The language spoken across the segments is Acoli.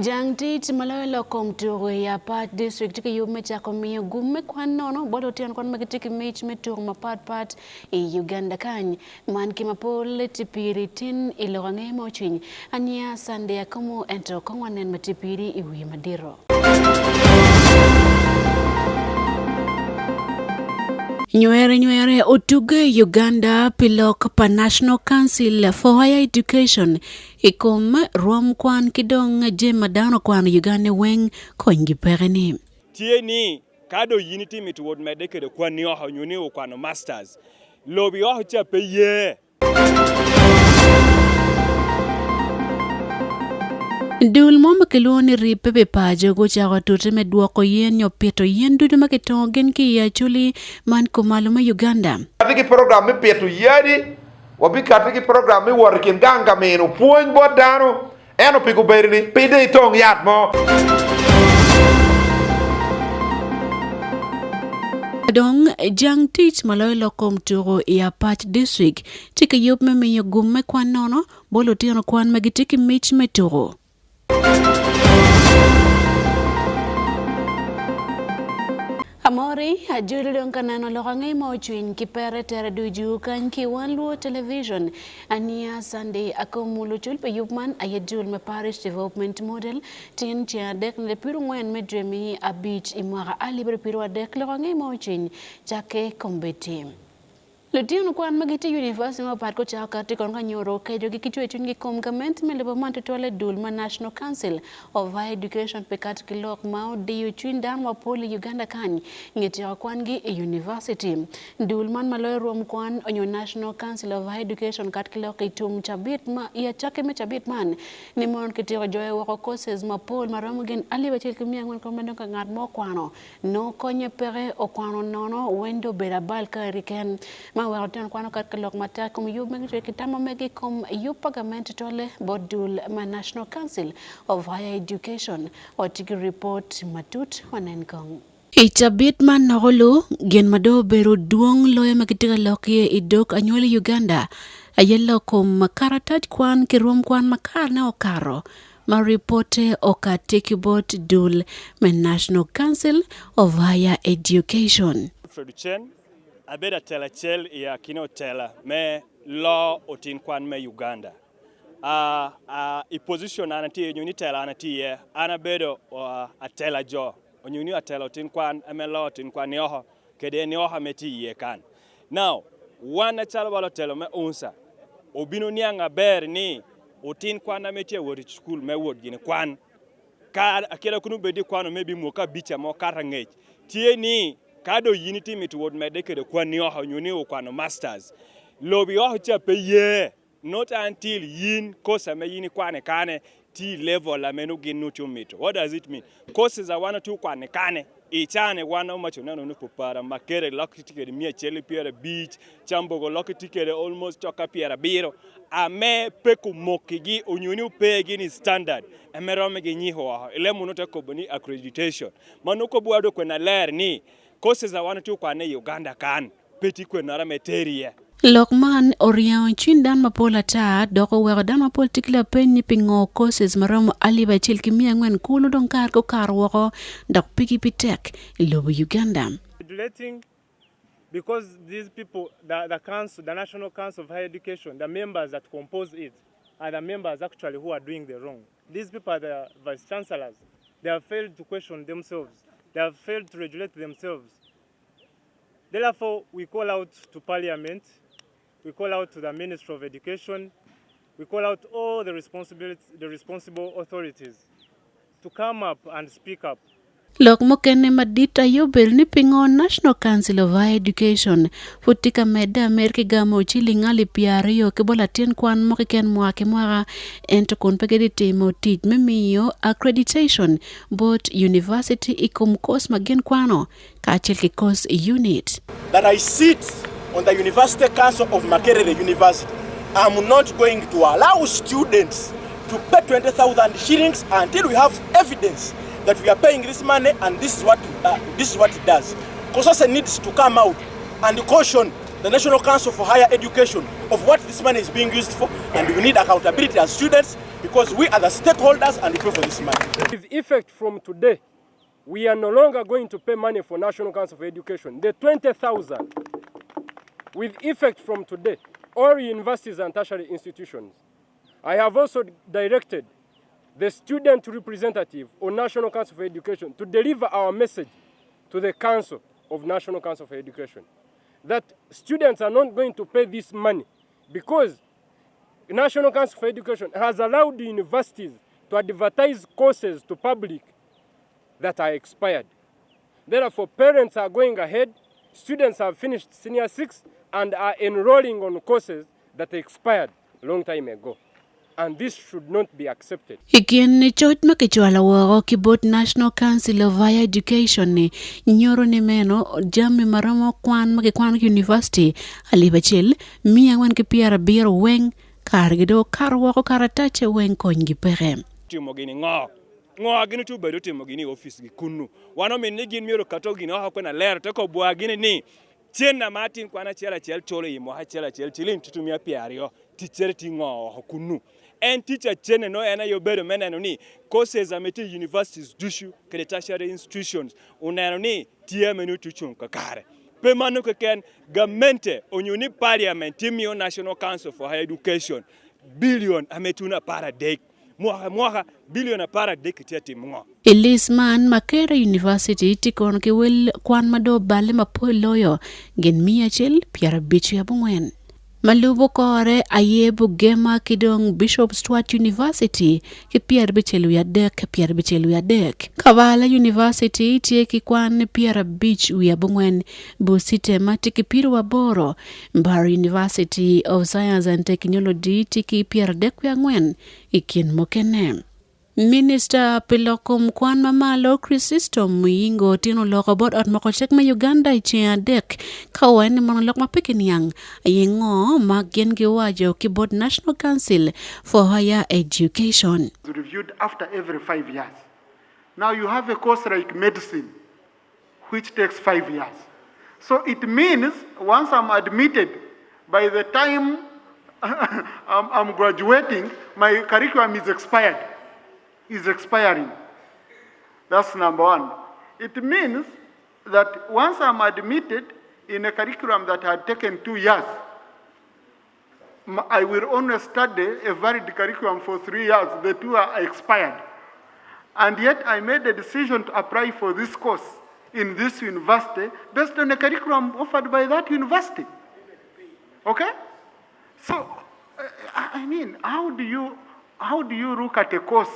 Jang tic ma loyo lok kom tuko i Apac District tye ki yub me cako miyo gum me kwan nono bot lutino kwan ma gitye ki mic me tuko mapatpat i Uganda kany. Man ki mapol tye piri tin i lok ange ma ocwiny anya Sunday Akumu ento kong wanen ma tye piri i wiye madito. Nywere nywere otugge i Uganda pi lok pa National Council for Higher Education I kom rwom kwan ki dong jami ma dano kwano i Uganda weng konygi peke ni. Tye ni ka do yin itye mito wot medde kede kwanni oko nyo ni okwano masters, lobi oko ca pe ye. Dul mo ma kilwongo ni Ribbe pi Paco gucako tute me dwoko yen nyo pito yen ducu ma kitongo gin ki i Acholi man kumalo me Uganda. Kati ki program me pito yadi. Wabikati ki program me wot i kin gang ka mino pwony bot dano, ento pi gubedo ni pidde itong yat mo. Dong, jang tic ma loyo lok kom tuko i Apac District tye ki yub me miyo gum me kwan nono bot lutino kwan ma gitye ki mic me tuko. Amori, ajoli dong ka neno lok ange ma ocwiny ki pere tere ducu kany ki wan luo television. Ania Sunday akomu lucul pi yub man aye dul me Parish Development Model tin ceng adek nile piru ngwen me dwe mi abic i mwaka alip aryo piru adek lok ange ma ocwiny cakke kombeddi. Lutino kwan ma gitye i univaciti mapat gucako kati kono ka nyuto kecogi ki cwercwinygi i kom gamente me lobo man tutwalle dul ma National Council of Higher Education pi kato ki lok ma odiyo cwiny dano mapol i Uganda kany nge tyeko kwangi i univaciti. Dul man ma loyo rwom kwan onyo National Council of Higher Education kat ki lok i tum cabit ma i acakki me cabit man ni mono kityeko jwayo woko courses mapol ma romo gin 1400 kong ma dong ka ngat mo okwano Nongo konye peke, okwano nono, weng dong obedo abal kari keken. Man weko lutino kwan okat ki lok matek i kom yub ma gitye ki tam ma megi i kom yub pa gamente tutwalle bot dul ma National Council of Higher Education. Watye ki ripot matut wanen kong. I cabit man noko lu, gin ma dong obedo dwong loyo ma gitye ka lok iye i dog anywali Uganda aye lok kom karatac kwan ki rwom kwan ma karene okato ma ripote okatti ki bot dul me National Council of Higher Education. Alfred Ochen, Abedo atela acel i akina otela me loo otin kwan me Uganda. I position an atye iye nyo ni tela an atye iye, an abedo atela jo nyo ni atela otin kwan me loo otin kwan nioko kede nioka me tye iye kan. Now, wan acalo wa lutelo me UNSA, obino niang aber ni otin kwan ame tye wot i cukul me wot gini kwan. Ka akela kunu bed i kwano maybe mwaka abica mo kato angec, tye ni ka do yin itye mito wot medde kede kwanni oko nyo ni okwano masters, lobi oko ca pe ye. Not until yin course ame yin ikwano ikane tye i level ame nongo gin nongo tye omito. What does it mean? Courses a wan watye okwano ikane, icane wan omaco neno ni Pupara, Makerere loki tye kede 150, Kyambogo loki tye kede almost cok ka 70 ame pe kumokigi onyo ni ope gini standard ame romme gi nyiko woko. I leb munu te kobo ni accreditation. Ma nongo kobo wa dong kwena ler ni courses a wan watye okwane i Uganda kan. pe tye kwenora me teri iye. Lok man oryengo cwiny dano mapol ata dok oweko dano mapol tye ki lapeny ni pingo courses maromo 1400 kulu dong kare gukato woko dok pigi pi tek i lobo Uganda. Regulating because these people, the, the council, the National Council of Higher Education, the members that compose it are the members actually who are doing the wrong. These people are the vice chancellors. They have failed to question themselves. They have failed to regulate themselves. Therefore, we call out to Parliament, we call out to the Ministry of Education, we call out all the, responsibility, the responsible authorities to come up and speak up. Lok mukene madit aye obedo ni pingo National Council of Higher Education pud tye ka medde amer ki gamo ciling 20,000 ki bot latin kwan mo keken mwaka ki mwaka ento kun pe gitimo tic me miyo accreditation bot university i kom course ma gin kwano kacel ki course unit. That I sit on the University Council of Makerere University, I'm not going to allow students to pay 20,000 shillings until we have evidence that we are paying this money and this is what, uh, this is what it does. COSASE needs to come out and caution the National Council for Higher Education of what this money is being used for and we need accountability as students because we are the stakeholders and we pay for this money. With effect from today, we are no longer going to pay money for National Council for Education. The 20,000, with effect from today, all universities and tertiary institutions. I have also directed the student representative on National Council for Education to deliver our message to the Council of National Council for Education that students are not going to pay this money because National Council for Education has allowed universities to advertise courses to public that are expired. Therefore, parents are going ahead, students have finished senior six and are enrolling on courses that expired long time ago. And this should not be accepted. I kin coc ma kicwalo woko ki bot National Council of Higher Education ni nyuto ni meno jami ma romo kwan ma kikwano ki university 1470 weng kargi dong okato woko karatace weng konygi peke. Timo gini ngo? Ngo gini tu bedo timo gini i office gi kunu. Wan omin ni gin myero kato gini oko kwena lero te ko bwa gini ni cen na ma atin kwan acel acel culo i mwaka acel acel ciling tutumia pyeraryo ticcere ti ngo oko kunu. En tic acene no en aye obedo me neno ni courses ame tye i universities ducu kede tertiary institutions oneno ni tye ame nongo tye ocung kakare. Pe mano keken, gamente onyo ni parliament tye miyo National Council for Higher Education billion ame tune 13 mwaka mwaka, billion 13 kitye timo ngo? I list man, Makerere University tye kono ki wel kwan ma dong oballe mapol loyo gin 154. Ma lubo kore aye Bugema ki dong Bishop Stuart University ki 53 53. Kabale University tye ki kwan 54, Busitema tye ki 80, Mbara University of Science and Technology tye ki 34 i kin mukene. Minista pi lok kom kwan mamalo Chrysostom Muyingo tino oloko bot ot moko cik me Uganda i ceng adek ka owaco ni mono lok ma pe kiniang aye ngo ma gin giwaco ki bot National Council for Higher Education. reviewed after every 5 years. Now you have a course like medicine, which takes 5 years. So it means once I'm admitted, by the time I'm graduating, my curriculum is expired, is expiring. That's number one. It means that once I'm admitted in a curriculum that had taken 2 years, I will only study a valid curriculum for 3 years. The 2 are expired. And yet I made a decision to apply for this course in this university based on a curriculum offered by that university. Okay? So, I mean, how do you look at a course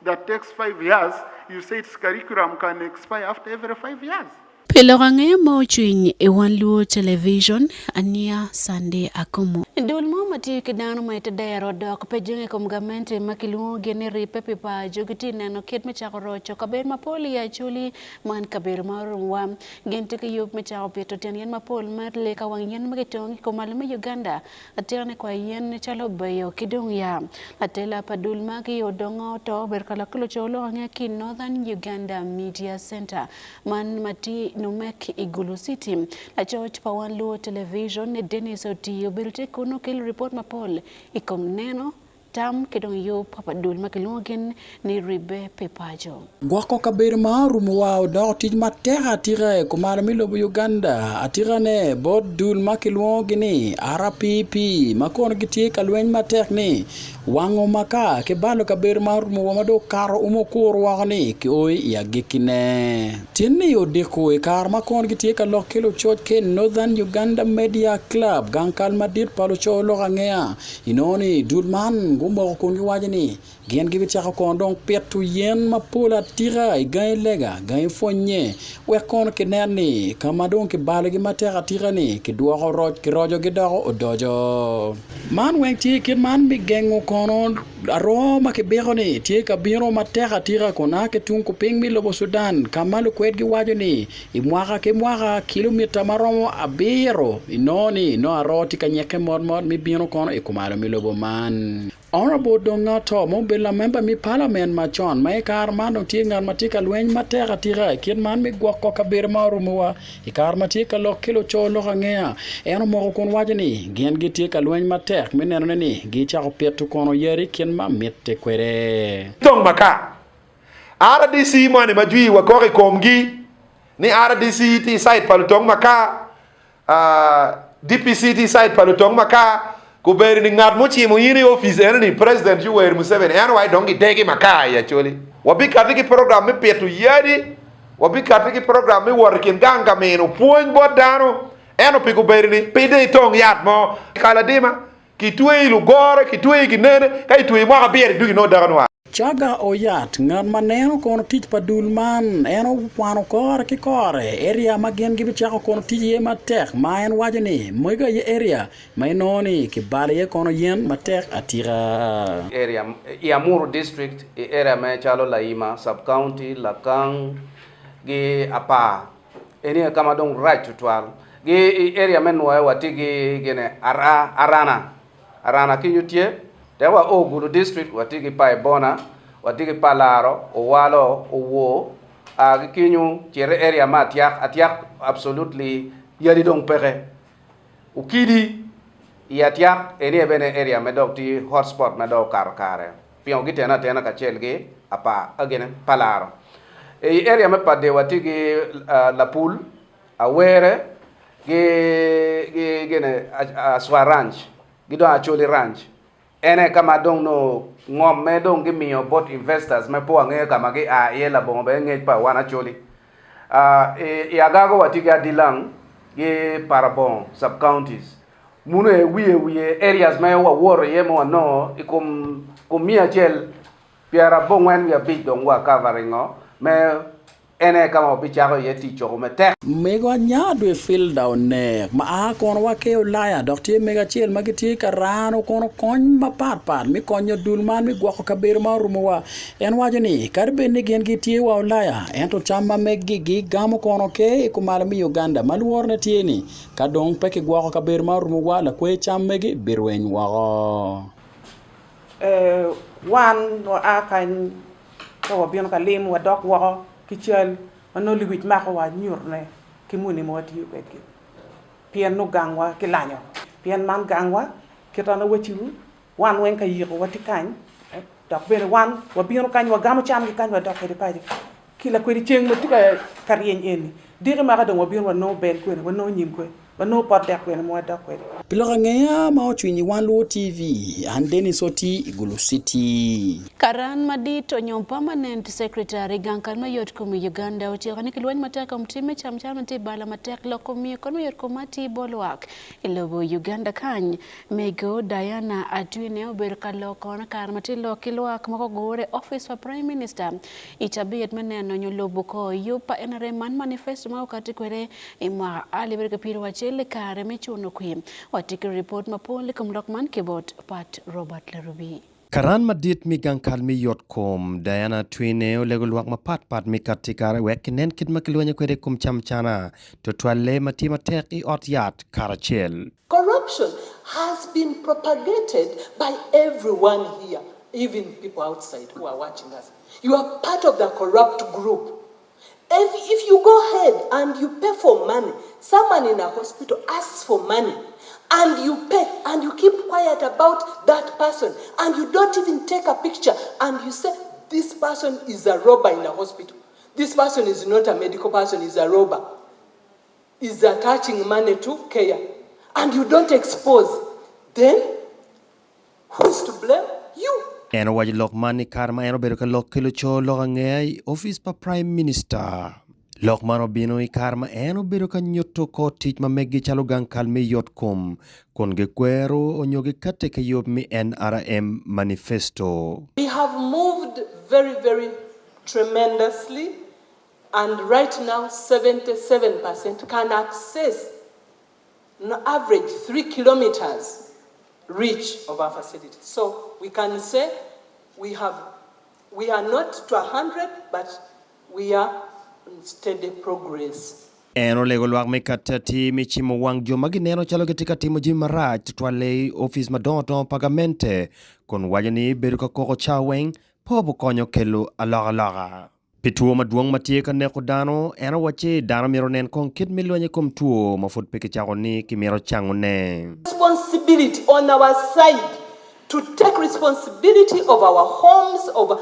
that takes 5 years? You say its curriculum can expire after every 5 years. Pi lok angeyo ma ocwiny i wan Luo Television, Ania Sunday Akumu. Dul mo ma tye ki dano ma ite dero dok pe jenge i kom gamente ma kilwongogi ni ribbe pi paco gitye neno kit me cako roco kabedo mapol i Acholi man kabedo ma orumwa. Gin tye ki yub me cako pito tyen yen mapol me lee ka wang yen ma gitongo ki kumalo me Uganda atirane kwa yen calo beyo ki dong ya. Latela pa dul magi odongo oto obedo ka lok ki luco lok ange ki Northern Uganda Media Center man ma tye Numek i Gulu City. Lacoc pa wan Luo Television Dennis Otiyo obedo tye kunu kelo ripot mapol i kom neno tam ki dong yub pa dul ma kilwongo gin ni ribbe pi paco. Gwoko kabedo ma orumowa odoko tic matek atika i kumalo me lobo Uganda atikane bot dul ma kilwongogi ni RPP ma kono gitye ka lweny matek ni wango makar ki balo kabedo ma orumowa ma dong okato umo kur woko ni ki o i agikkine. Tin-ni odiko i kare ma kono gitye ka lok ki lucoc ki Northern Uganda Media Club gang kal madit pa luco lok angeya inongo ni dul man gumoko kun giwaco ni Gin gibicako kono dong pito yen mapol atika i gangi lega, gangi pwonnye, wek kono kinen ni ka ma dong kibalogi matek atika-ni kidwoko roc, kirocogi doko odoco. Man weng tye kit man me gengo kono aroo ma kibiko-ni tye ka bino matek atika kun a ki tung kupiny me lobo Sudan ka ma lukwed giwaco ni i mwaka ki mwaka kilomita ma romo abiro inongo ni nongo aroo tye ka nyikke motmot me bino kono i kumalo me lobo man. Honourable Donga Too ma obedo lamemba me Parliament macon ma i kare man dong tye ngat ma tye ka lweny matek atika i kit man me gwoko kabedo ma orumowa i kare ma tye ka lok ki luco lok angeya. En omoko kun waco ni gin gitye ka lweny matek me nenone ni gicako pito kono yadi kit ma mitte kwede. Tong makar. RDC moni ma jwi wakok i komgi ni RDC tye i side pa lutong makar, DPC tye i side pa lutong makar, gubedo ni ngat mucimo in i opic eno ni President Yoweri Museveni en owaco dong gidegi makar i Acholi. Wabikati ki program me pito yadi, wabikati ki program me wot i kin gang ka mino pwony bot dano, ento pi gubedo ni pide itong yat mo. Kaladima, Kitweyi lugore, kitweyi ginene, ka itweyi mwaka abiro idwogi inongo dako nua. Caga Oyat, ngat ma neno kono tic pa dul man, en okwano kore ki kore area ma gin gibicako kono tic iye matek ma en waco ni mego aye area ma inongo ni kibalo iye kono yen matek atika. Area i Amuru district i area me calo Laima sub county, Lakang gi Apar Eni aye ka ma dong rac tutwal. Gi i area me Nwoya watye ki gine Ara, Arana, Arana kenyo tye, tek wa o Gulu district watye ki Paibona, watye ki Palaro, Owalo, Owor, a ki kenyo cito i area me Atiak, Atiak absolutely yadi dong peke. Okidi i Atiak eni aye bene area me dok tye hot spot ma dong okato kare. Pingo gitene atena kacel ki apar gine palaro. I area me Pader watye ki Lapul, Awere ki gine Aswa Ranch ki dong Acholi Ranch. En aye ka ma dong nongo ngom me dong gimiyo bot investors ma pe wangeyo ka ma gia iye labongo bene ngec pa wan Acholi. I Agago watye ki Adilang ki Parabongo sub counties. Muno aye wiye wiye areas ma wawoto iye ma wanongo i kom kom miya acel 95 dong wa covering o me en aye ka ma wabicako iye tic coko me tek. Mego anya dwe Filda onek ma a kono wa ki Ulaya dok tye mego acel ma gitye ka rano kono kony mapat pat me konyo dul man me gwoko kabedo ma orumowa. En waco ni kadi bed ni gin gitye wa Ulaya ento cam ma meggi gigamo kono ke i kumalo me Uganda ma lworone tye ni Ka dong pe kigwoko kabedo ma orumowa, lakwer cam megi birweny woko. Wan waa kany ka wabino ka lim wadok woko ki cal ma nongo lewic makowa nyutone ki muni ma watiyo kwedgi pien nongo gangwa kilanyo pien man gangwa kit an awaciwu Wan weng ka yiko watye kany, dok bene wan wabino kany wagamo cam ki kany wadok kwede paco. Ki lakwedi ceng ma tye ka ryeny eni, diki maka dong wabino wanongo bel kwene, wanongo nyim kwe, wanongo pot dek kwene ma wadok kwede. Pi lok angeya ma ocwiny i Wan Luo TV, an Dennis Oti i Gulu City. Karan madit onyo Permanent Secretary gang kal me yot kom i Uganda ociko ni kilweny matek kom tim me camcam ma tye bala matek lok kom miyo kon me yot kom atir bot lwak i lobo Uganda kany. Mego Diana Atwine obedo ka lok kono kare ma tye lok ki lwak ma gugure i office pa Prime Minister i cabit me neno nyo lubo kor yub pa NRM man manifesto ma okati kwede i mwaka alip aryo ki pyeraryo acel i kare me cuno kwir. Watye ki ripot mapol i kom lok man ki bot Pat Robert Larubi. Karan madit me gang kal me yot kom, Diana Atwine olego lwak mapat pat me kati kare wek kinen kit ma kilwenyo kwede i kom camcana, tutwalle ma tye matek i ot yat karacel. Corruption has been propagated by everyone here, even people outside who are watching us. You are part of the corrupt group. If, if you go ahead and you pay for money, someone in a hospital asks for money, and you pay and you keep quiet about that person, and you don't even take a picture, and you say, This person is a robber in a hospital. This person is not a medical person, is a robber. Is attaching money to care. And you don't expose. Then who is to blame? You. En owaco lok man i kare ma en obedo ka lok ki luco lok angeya i opic pa Prime Minister. Lok man obino i kare ma en obedo ka nyuto kor tic ma meggi calo gang kal me yot kom kun gikwero onyo gikatti ki yub me NRM Manifesto. We have moved very, very tremendously and right now 77% can access an average 3 kilometers reach of our facility. So we can say we have we are not to 100 but we are on steady progress. En olego lwak me kati atir me cimo wang jo ma gineno calo gitye ka timo jami marac tutwalle i opic madongo dongo pa gamente kun waco ni bedo ka koko ca weng pe obikonyo kelo alokaloka. Pi two madwong ma tye ka neko dano, en owacci dano myero onen kong kit me lweny i kom two ma pud pe kicako ni kimito cangone. Responsibility on our side to take responsibility of our homes of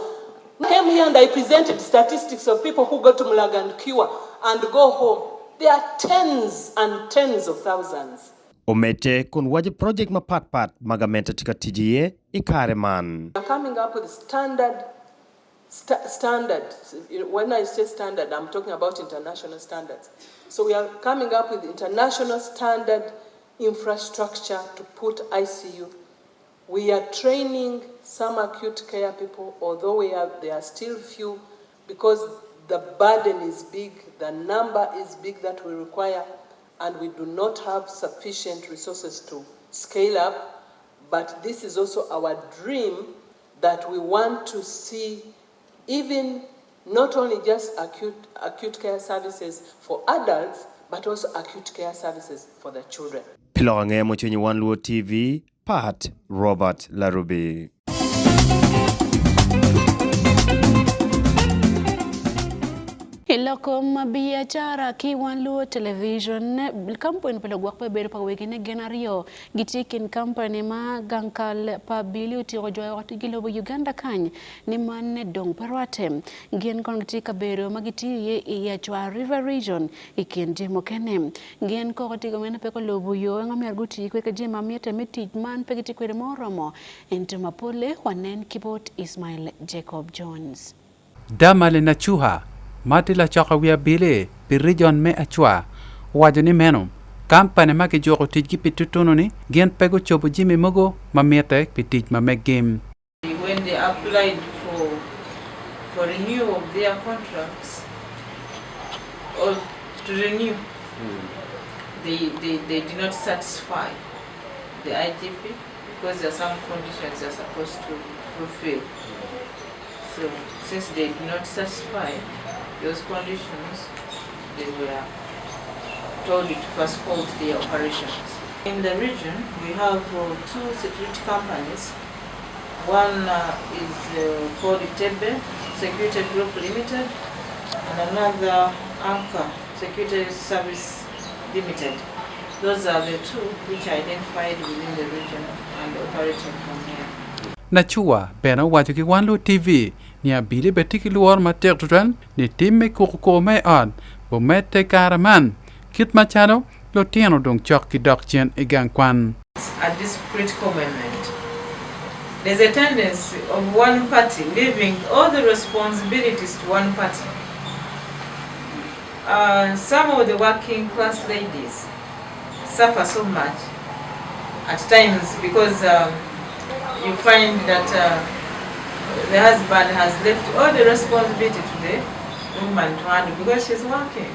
came here and I presented statistics of people who go to Mulago and cure and go home. There are tens and tens of thousands. Omedde kun waco project mapat pat ma gamente tye ka tic iye i kare man. We are coming up with standard sta standard when I say standard I'm talking about international standards. So we are coming up with international standard infrastructure to put ICU. We are training some acute care people, although we are, they are still few because the burden is big, the number is big that we require, and we do not have sufficient resources to scale up. But this is also our dream that we want to see even not only just acute, acute care services for adults, but also acute care services for the children. Pi lok angeya mucwiny i Wan Luo TV, Pat Robert Larubi. I lok kom biacara ki Wan Luo Television, kampuni pa lugwok pe bedo pa wegine gin aryo Gitye i kin kampani ma gang kal pa abili otyeko jwayo woko ticgi lobo Uganda kany ni man dong pe rwatte. Gin kono gitye i kabedo ma gitiyo iye i Achwa River Region i kin jami mukene. Gin koko tye ka meno pe kulubo yo ma myero guti kwede ki jami ma mitte me tic man pe gitye kwede ma oromo. Ento mapolle wanen ki bot Ismail Jacob Jones. Damali Nachuha, ma tye lacoko wi abili pi rijon me Achwa, owaco ni meno, kampani ma kijuko ticgi pi tutunu-ni gin pe gucobo jami mogo ma mitte pi tic ma meggi. When they applied for for renew of their contracts or to renew they they they did not satisfy the IGP because there are some conditions they are supposed to fulfill. So since they did not satisfy those conditions, they were told to first halt their operations. In the region, we have uh, two security companies. One uh, is uh, called Tebe Security Group Limited, and another Anchor Security Service Limited. Those are the two which are identified within the region and operating from here. Nacua bene owaco ki Wan Luo TV ni abili bene tye ki lworo matek tutwal ni tim me kuko kwo ma i ot bumedde i kare man kit macalo lutino dong cok ki dok cen i gang kwan. At this critical moment, there's a tendency of one party leaving all the responsibilities to one party. Uh, some of the working class ladies suffer so much at times because um, you find that uh, the husband has left all the responsibility to the woman to handle because she's working.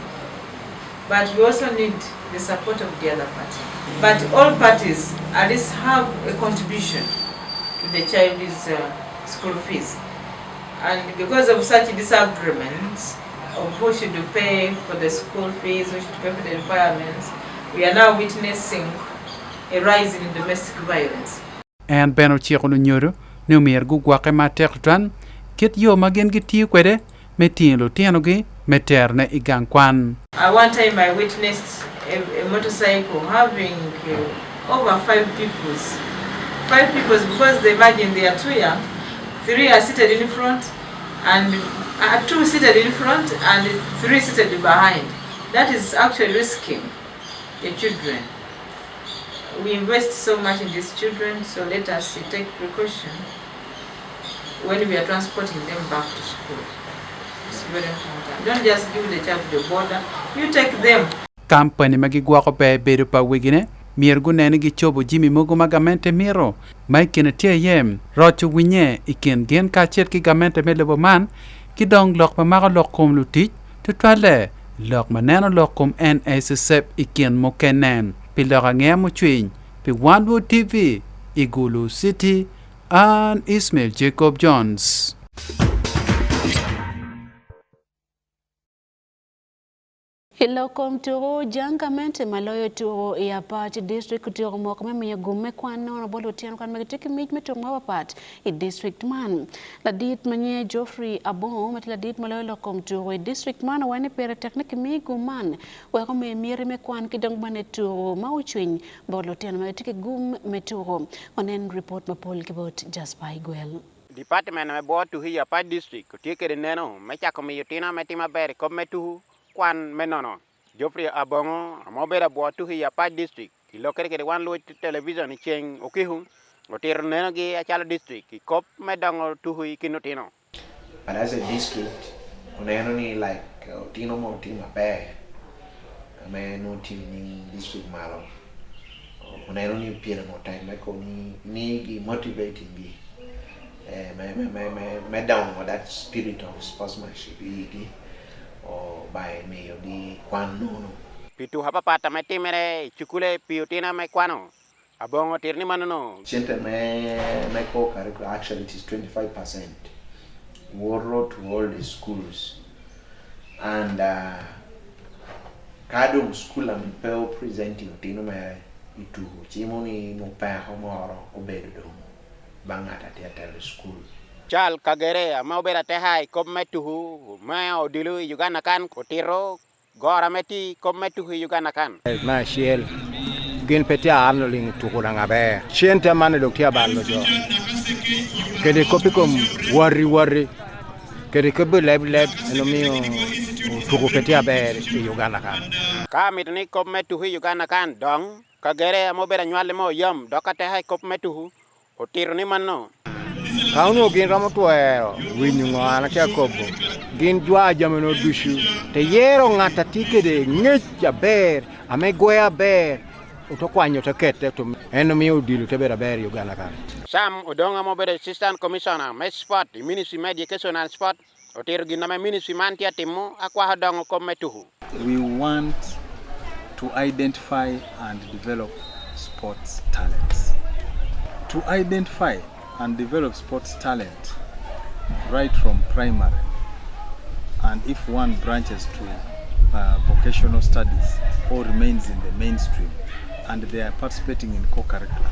But we also need the support of the other party. But all parties at least have a contribution to the child's uh, school fees. And because of such disagreements of who should pay for the school fees, who should pay for the requirements, we are now witnessing a rise in domestic violence. En bene ociko lunyodo ni omyero gugwokke matek tutwal kit yo ma gin gitiyo kwede me tingo lutinogi me terone i gang kwan. At one time I witnessed a, a motorcycle having uh, over five peoples. Five peoples because they imagine they are too young. Three are seated in front and uh, two seated in front and three seated behind. That is actually risking the children. We invest so much in these children, so let us take precaution when we are transporting them back to school. It's very important. Don't just give the child to the border, you take them. Kampani ma gigwoko ber bedo pa wegine myero gunen ni gicobo jami mogo ma gamente mito, ma i kine tye iye roco winye i kin gin kacel ki gamente me lobo man ki dong lok ma mako lok kom lutic, tutwalle lok ma neno lok kom NSSF i kin mukene. Pi lok angeya mucwiny pi One World TV i Gulu City, An Ismail Jacob Jones. I lok kom tuku, jang gamente ma loyo tuku i Apac District otyeko moko me miyo gum me kwan nono bot lutino kwan ma gitye ki mic me tuku mapatpat i district man. Ladit ma nyinge Geoffrey Abongo ma tye ladit ma loyo lok kom tuku i district man owaco ni pire tek ni kimi gum man wek omi miti me kwan ki dong bene tuku ma ocwiny bot lutino ma gitye ki gum me tuku. Wanen ripot mapol ki bot Jasper Igwel. Department me bwo tuku i Apac District otye kede neno me cako miyo tina me tim aber i kop me tuku kwan me nono. Geoffrey Abongo ma obedo abwo tuku i Apac District i lokere kede wan luc television i ceng Okihu otito nenogi acalo district i kop me dongo tuku i kin otino. But as a district oneno ni like otino mo tye maber me nongo tye nying district malo oneno ni pyere mo tek me koni migi motivating gi me dongo that spirit of sportsmanship i igi by miyo gi kwan nono. Pi tuka papat ma timere i cukule pi otina me kwano, Abongo otito ni manono. Cente me co-curricular actually it is 25% woto to all the schools and ka dong school eni pe o presenting otino mere i tuko cimo ni nongo peko moro obedo dong bang ngat atye atelo i school. Charles Kagere ma obedo ateka i kop me tuku me odilo i Uganda kan otito gora me tye i kop me tuku i Uganda kan. Me acel, gin pe tye a olingo tuku langa ber. Cente man dong tye abalo jo. Kede kop i kom wari wari, kede kop i leb leb en omiyo tuku pe tye aber i Uganda kan. Ka mito ni kop me tuku i Uganda kan dong, Kagere ma obedo anywalli me oyam dok ateka i kop me tuku otito ni manno. Ka onongo gin romo twero winyo ngo an atye ka kobo, gin jwa jamino ducu te yero ngat a tye kede ngec aber ame gweyo aber oto kwanyo te kete to en omiyo odilo te bedo aber i Uganda kany. Sam Odonga ma obedo Assistant Commissioner me Sport i Ministry me Education and Sport otito gin ame ministry man tye ka timo akwako dongo kop me tuku. We want to identify and develop sports talents. To identify and develop sports talent right from primary and if one branches to uh, vocational studies or remains in the mainstream and they are participating in co-curricular,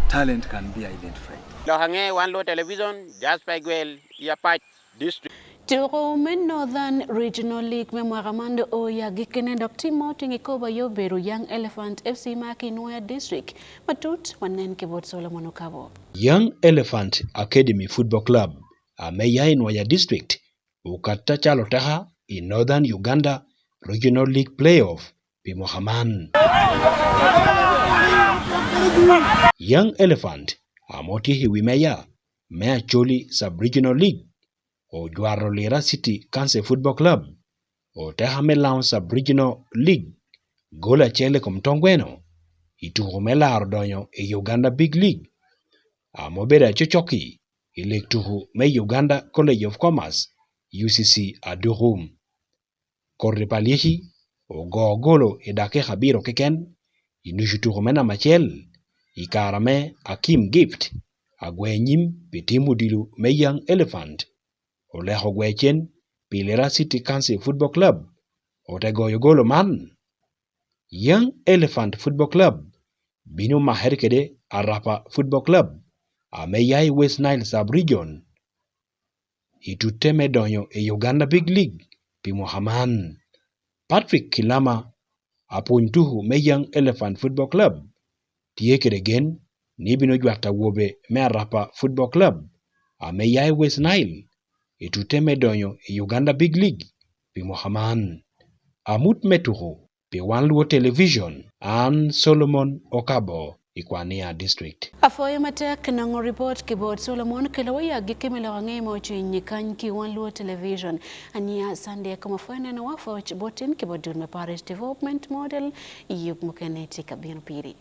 talent can be identified. Lok ange wan luwo television, Jasper Igwel i Apac District. Tuko me Northern Regional League me mwaka man do oya gikene dok tim ma otingo ikobo aye obedo Young Elephant FC ma ki Nwoya District. Matut wanen ki bot Solomon Okabo. Young Elephant Academy Football Club a me ya i Nwoya District okatta calo oteka i Northern Uganda Regional League Play-off pi mwaka man. Young Elephant a ma otye i wi meya me Acholi Sub-Regional League ojwato Lira City Council Football Club oteka me Lounge Sub-Regional League gol acel i kom tongweno i tuko me laro donyo i Uganda Big League a ma obedo acocoki i lig tuko me Uganda College of Commerce, UCC, Aduku. Koti pa lyeci ogo golo i dakika abiro keken i nucu tuko me namba acel i kare me Akim Gift agwe nyim pi tim odilo me Young Elephant oleko gwe cen pi Lira City Council Football Club ote goyo golo man. Young Elephant Football Club bino makere kede Arapa Football Club a me ya i West Nile Sub-Region. I tute me donyo i Uganda Big League pi mwaka man. Patrick Kilama, apwony tuku me Young Elephant Football Club, tye kwede gen ni ebino jwato awobe me Arapa Football Club a me ya i West Nile i tute me donyo i Uganda Big League pi mwaka man. Amut me tuku Pi wan luwo television, an Solomon Okabo i Kwania District. Apwoyo matek nongo ripot ki bot Solomon kelo wa i agikki me lok ange ma ocwiny kany ki wan luwo television. Ania Sunday kom apwoyo neno wa pwoc botin ki bot dul me Parish Development Model i yub mukene tye ka bino piri.